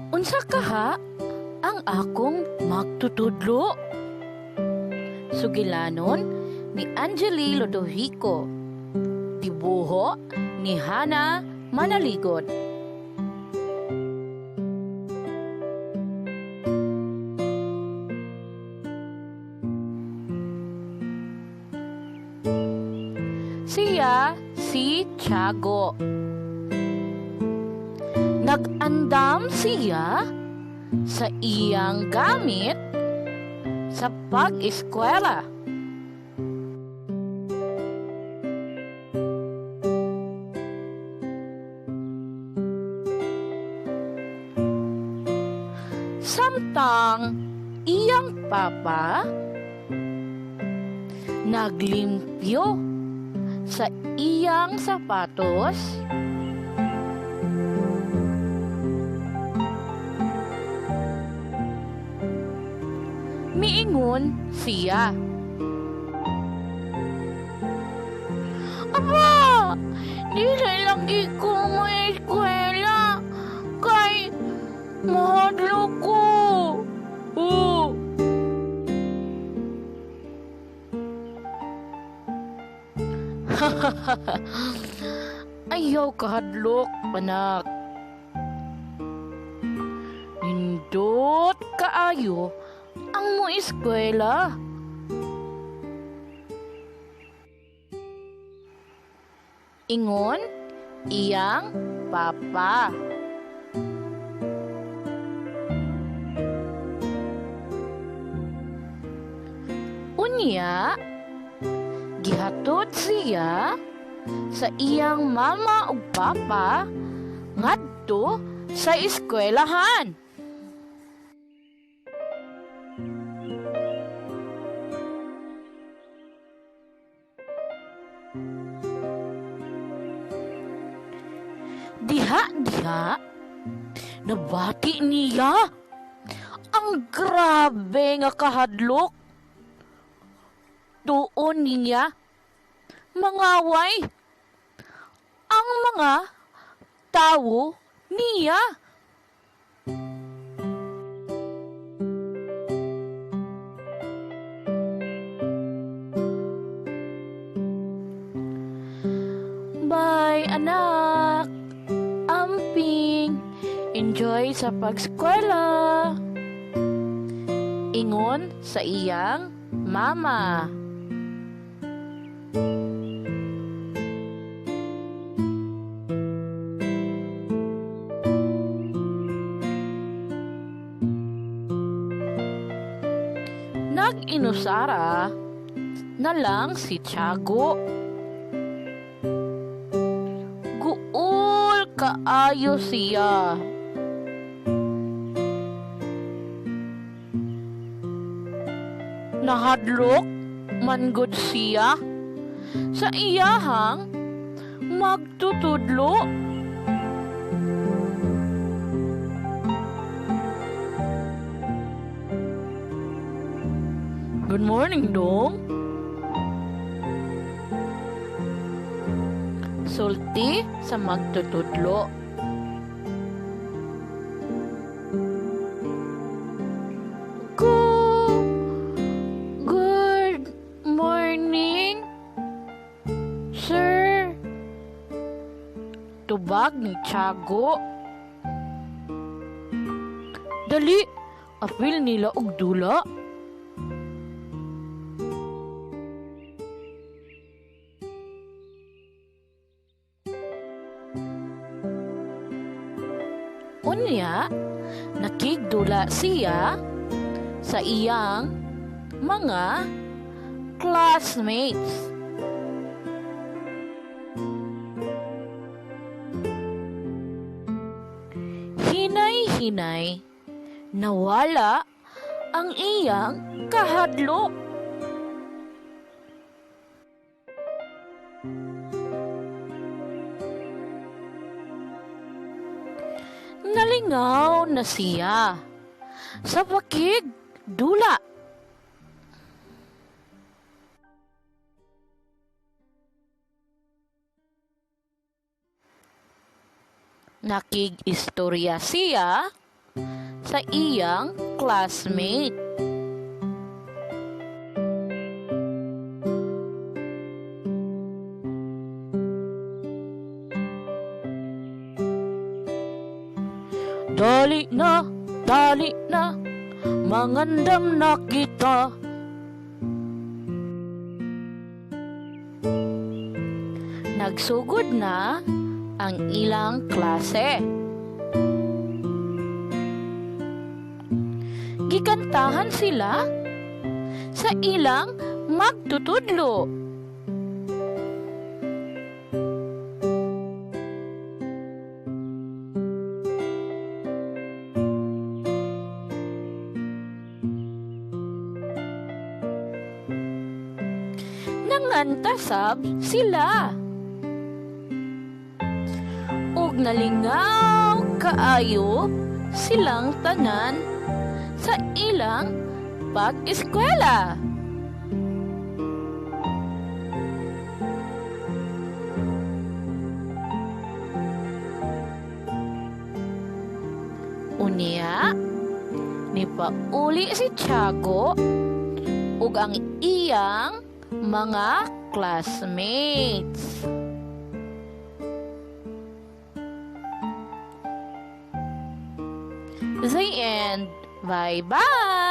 Unsa kaha ang akong magtutudlo? Sugilanon ni Angeli Lodovico. Dibuho ni Hana Manaligod. Siya si Tiago. Nag-andam siya sa iyang gamit sa pag-eskwela. Samtang iyang papa naglimpyo sa iyang sapatos, miingon siya, "Aba, dili lagi ko mo eskwela kay mahadlok ko." Oh. "Ayaw kahadlok, anak. Nindot kaayo ang mo eskwela." Ingon iyang papa. Unya, gihatod siya sa iyang mama ug papa ngadto sa eskwelahan. Diha-diha, nabati niya ang grabe nga kahadlok. Tuon niya mangaway ang mga tawo niya. "Bye, anak. Amping. Enjoy sa pag-eskwela," ingon sa iyang mama. Nag-inusara na lang si Tiago. Guol kaayo siya. Nahadlok man gud siya sa iyahang magtutudlo. "Good morning, Dong," sulti sa magtutudlo. "Good morning, sir," tubag ni Tiago. "Dali, apil nila og dula." Unya, nakigdula siya sa iyang mga classmates. Hinay-hinay, nawala ang iyang kahadlok. Nalingaw na siya sa pakigdula. Nakig-istorya siya Sa iyang classmate. Dali na, dali na, mangandam na kita. Nagsugod na ang ilang klase. Gikantahan sila sa ilang magtutudlo. Nanganta sab sila. Ug nalingaw kaayo silang tanan sa ilang pag-eskwela. Unya, nipauli si Tiago ug ang iyang mga classmates. The end. Bye-bye!